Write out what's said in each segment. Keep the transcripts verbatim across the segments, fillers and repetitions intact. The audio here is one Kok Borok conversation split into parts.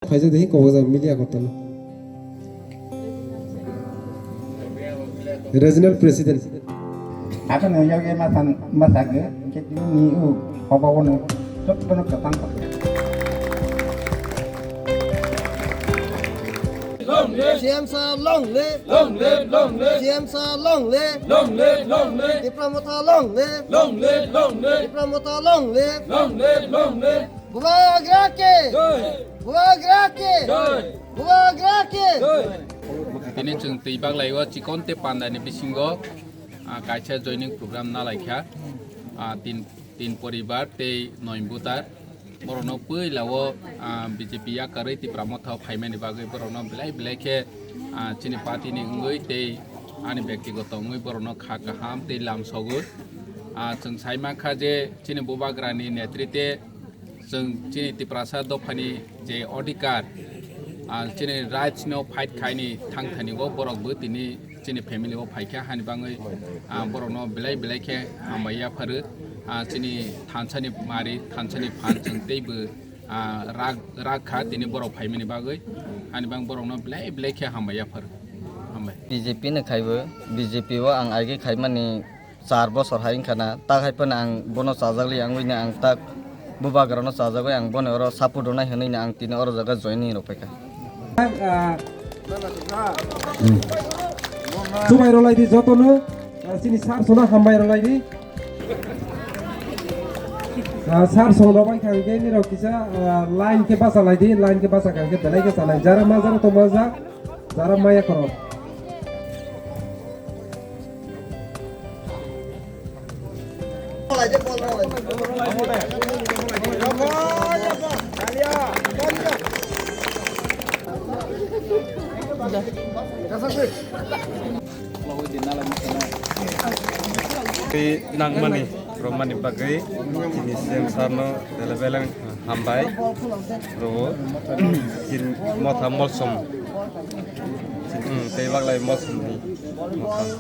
Khaijak de hi kobojak media kotor. Regional President. Ako no yoge masan masage ke ni u hoba wono sottono katang. Long live! C M sir, long live! Long live, long live! C M sir, long live! Long live, long live! Tipra Motha, long live! Long live, long live! Tipra Motha, long live! Long live, long live! Bubagra ke! Jai! Bubagra ke! Jai! Bubagra ke! Jai! Tini chwng twi baglai o chikon tei pandani bisingo, ah, kaisa joining program nalaikha. Ah, tin, tin poribar tei noi butar. Borokno puila o, ah, B J P yakarwi Tipra Motha o phaimani bagwi borokno belai belai khe, ah, chini party ni wngwi tei ani byaktigoto wngwi borokno kha kaham tei lamsogwi. Ah, chwng sai mankha je chini Bubagrani netrite chwng chini Tiprasa dophani je odhikar, ah, chini rights no fight khaini thangthani o borok bo tini chini family o phaikha hani bangwi, ah, borokno belai belai khe hambai yapharo. Ah, chini thansani mari, thansani phan chwng teibo, ah, rak, rak kha tini borok phaimani bagwi. Hani bang borokno belai belai khe hambai yapharo. Hambai. B J P ni khaibo, B J P o ang aigwi khaimani char bosor hai wngkha na, tak hai phano ang bono chajakli ang wngwi ang tak Bubagrano chajagwi ang bono oro support rwnai hwnwi ang tini oro jaga joining rok paikha. Ah, hmm. Chubai rwlai di jotono, ah, chini sir sono hambai rwlai di. Ah, sir sono bai kha hwnkhe nirok kisa, ah, line khe bacha lai di, line khe bacha kha hwnkhe belai khe chanai. Jara ma jara tongma ja, jara maya khoro. Tei nangmani romani bagwi chini C M sir no belai belai hambai rwo. Chini Motha Molsom, hmm, tei baglai Molsom ni Motha.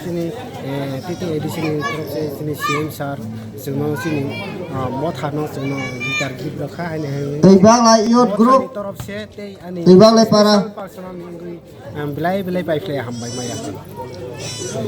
Chini, eh, T T A D C ni torop se chini C M sir chwngno chini, ah, Motha no chwngno guitar gift rwkha haino hai. Tei baglai youth group. Mothani torop se tei ani tei baglai para. Personal ni wngwi ang belai belai pai phlai hambai maya.